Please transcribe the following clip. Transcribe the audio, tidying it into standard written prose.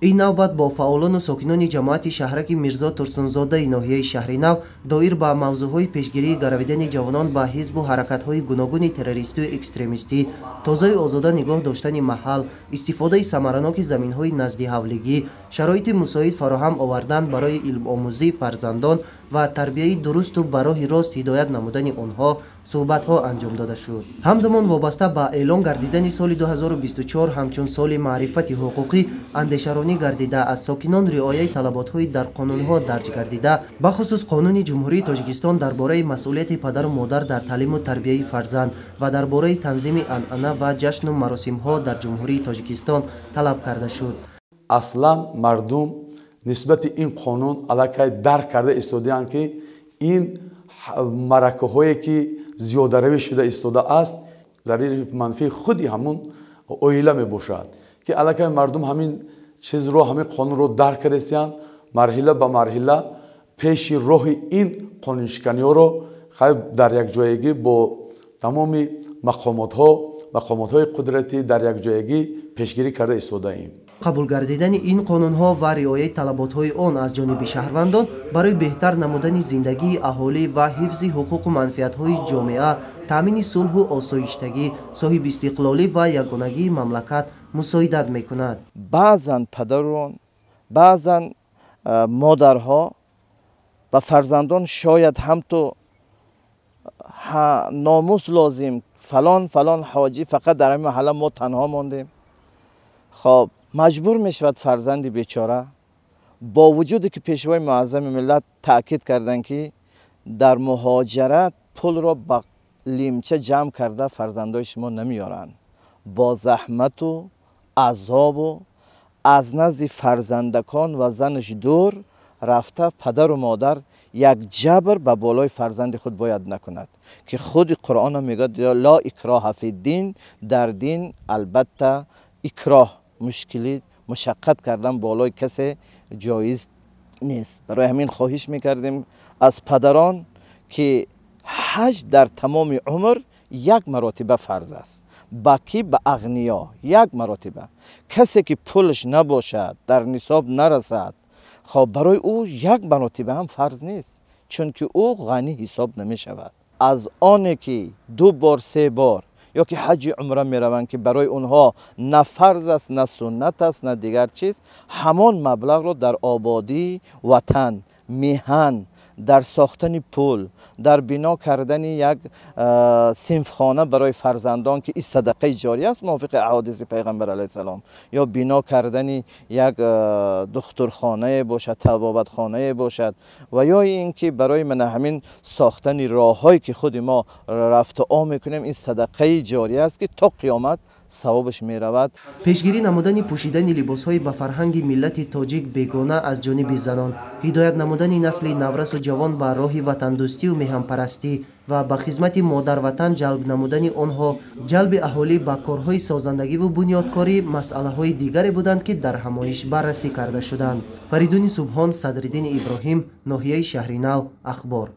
Ин навбат бо фаъолону сокинони ҷамоати шаҳраки Мирзо Турсунзодаи ноҳияи Шаҳринав доир ба мавзӯъҳои пешгирии гаравидани ҷавонон ба ҳизбу ҳаракатҳои гуногуни террористию экстремистӣ, тозаю озода нигоҳ доштани маҳал, истифодаи самараноки заминҳои наздиҳавлигӣ, шароити мусоид фароҳам овардан барои илмомӯзии фарзандон ва тарбияи дурусту ба роҳи рост ҳидоят намудани онҳо суҳбатҳо анҷом дода шуд. Ҳамзамон вобаста ба эълон гардидани соли 2024 ҳамчун соли маърифати ҳуқуқӣ андешаронӣ гардида, аз сокинон риояи талаботҳои дар қонунҳо дарҷ гардида, бахусус Қонуни Ҷумҳурии Тоҷикистон дар бораи масъулияти падару модар дар таълиму тарбияи фарзанд ва дар бораи танзими анъана ва ҷашну маросимҳо дар Ҷумҳурии Тоҷикистон талаб карда шуд. Аслан мардум нисбати ин қонун аллакай дарк карда истодаанд, ки ин маракаҳое ки зиёдаравӣ шуда истодааст, зарари манфии худи ҳамун оила мебошад, ки аллакай мардум ҳамин чизро, ҳамин қонунро дарк кардастиянд. Марҳила ба марҳила пеши роҳи ин қонуншиканиҳоро хайр дар якҷоягӣ бо тамоми мақомотҳо, мақомотҳои қудратӣ дар якҷоягӣ пешгирӣ карда истодаем. Қабул гардидани ин қонунҳо ва риояи талаботҳои он аз ҷониби шаҳрвандон барои беҳтар намудани зиндагии аҳолӣ ва ҳифзи ҳуқуқу манфиатҳои ҷомеа, таъмини сулҳу осоиштагӣ, соҳибистиқлолӣ ва ягонагии мамлакат мусоидат мекунад. Баъзан падарон, баъзан модарҳо ба фарзандон шояд ҳамту номус лозим, фалон фалон ҳоҷӣ, фақат дар ҳамин маҳалла мо танҳо мондем. Хоб маҷбур мешавад фарзанди бечора, бо вуҷуде ки пешвои муаззами миллат таъкид карданд, ки дар муҳоҷират пулро ба лимча ҷамъ карда фарзандои шумо намеёранд, бо заҳмату азобу аз назди фарзандакон ва занаш дур рафта падару модар як ҷабр ба болои фарзанди худ бояд накунад, ки худи Қуръон мегӯяд: ла икроҳа фи дин. Дар дин албатта икроҳ, мушкилӣ, мушаққат кардан болои касе ҷоиз нест. Барои ҳамин хоҳиш мекардем аз падарон, ки ҳаҷ дар тамоми умр як маротиба фарз аст. Ба ки? Ба ағниё як маротиба. Касе ки пулаш набошад, дар нисоб нарасад, хоб барои ӯ як маротиба ҳам фарз нест, чунки ӯ ғанӣ ҳисоб намешавад. Аз оне ки 2 бор, 3 бор ё ки ҳаҷи умра мераванд, ки барои онҳо на фарз аст, на суннат аст, на дигар чиз, ҳамон маблағро дар ободии ватан, меҳан, дар сохтани пул, дар бино кардани як синфхона барои фарзандон, ки ин садақаи ҷория аст мувофиқи аҳодиси пайғамбар алайҳиссалом, ё бино кардани як духтурхонае бошад, табобатхонае бошад, ва ё ин ки барои мана ҳамин сохтани роҳҳое ки худи мо рафту ом мекунем, ин садақаи ҷория аст, ки то қиёмат савобаш меравад. Пешгирӣ намудани пӯшидани либосҳои ба фарҳанги миллати тоҷик бегона аз ҷониби занон, ҳидоят намудани насли наврасу ҷавон ба роҳи ватандӯстию меҳанпарастӣ ва ба хизмати модарватан ҷалб намудани онҳо, ҷалби аҳолӣ ба корҳои созандагиву бунёдкорӣ масъалаҳои дигаре буданд, ки дар ҳамоиш баррасӣ карда шуданд. Фаридуни Субҳон, Садриддини Иброҳим, ноҳияи Шаҳринав, Ахбор.